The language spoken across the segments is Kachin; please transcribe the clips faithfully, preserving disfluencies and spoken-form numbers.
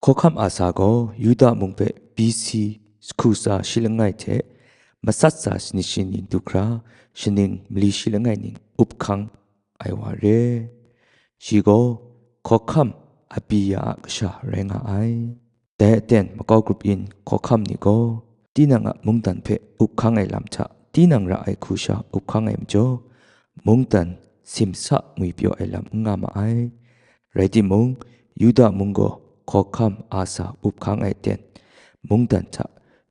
Hkawhkam Asa gaw Yuda mung hpe B C hku tsa shi langai hte matsat tsa sanit shi ning du hkra, shaning mali shi langai ning up hkang ai wa re. Shi gaw hkawhkam Abiya a kasha rai nga ai. Dai aten makau grup yin hkawhkam ni gaw tinang a mungdan hpe up hkang ai lam hta tinang ra ai hku sha up hkang ai majaw, mungdan simsa ngwipyaw ai lam n nga ma ai. Rai timung, Yuda mung gaw hkawhkam Asa up hkang ai aten, mungdan hta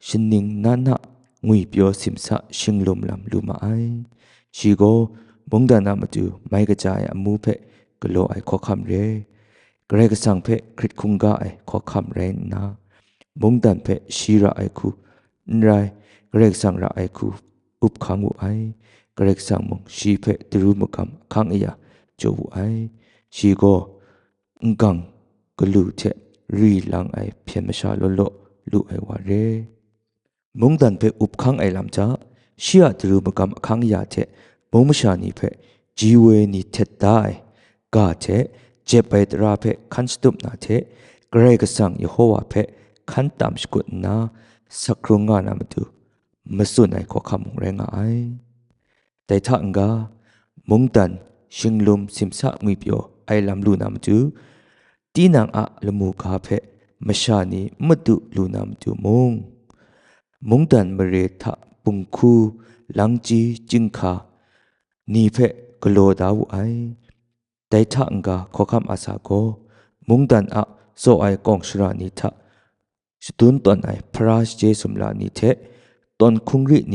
shaning na na ngwipyaw simsa shinglum lam lu ma ai. Shi gaw mungdan a matu mai kaja ai amu hpe galaw ai hkawhkam re. Karai Kasang hpe hkrit hkungga ai hkawhkam rai nna, mungdan hpe shi ra ai hku, n rai, Karai Kasang ra ai hku up hkang wu ai. Karai Kasang mung shi hpe daru magam ahkang aya jaw wu ai. Shi gaw n-gang galu hte ri lang ai hpyen masha law law lu ai wa re. Mungdan hpe up hkang ai lam hta, shi a daru magam ahkang aya hte mung masha ni hpe ji woi ni htet da ai ga hte jep ai tara hpe hkan shatup na hte, Karai Kasang Yehova hpe hkan tam shakut nna, sak hkrung nga na matu matsun ai hkawhkam mung rai nga ai. Dai hta n-ga, mungdan shinglum simsa ngwipyaw ai lam lu na matu, tinang a lamu ga hpe masha ni n madu lu na matu mung, mungdan mare hta bunghku, langchyi, chyinghka ni hpe galaw da wu ai. Dai hta n-ga, hkawhkam Asa gaw mungdan a tsaw ai kawng shara ni hta shadun tawn ai hpara shaje sumla ni hte tawn hkungri ni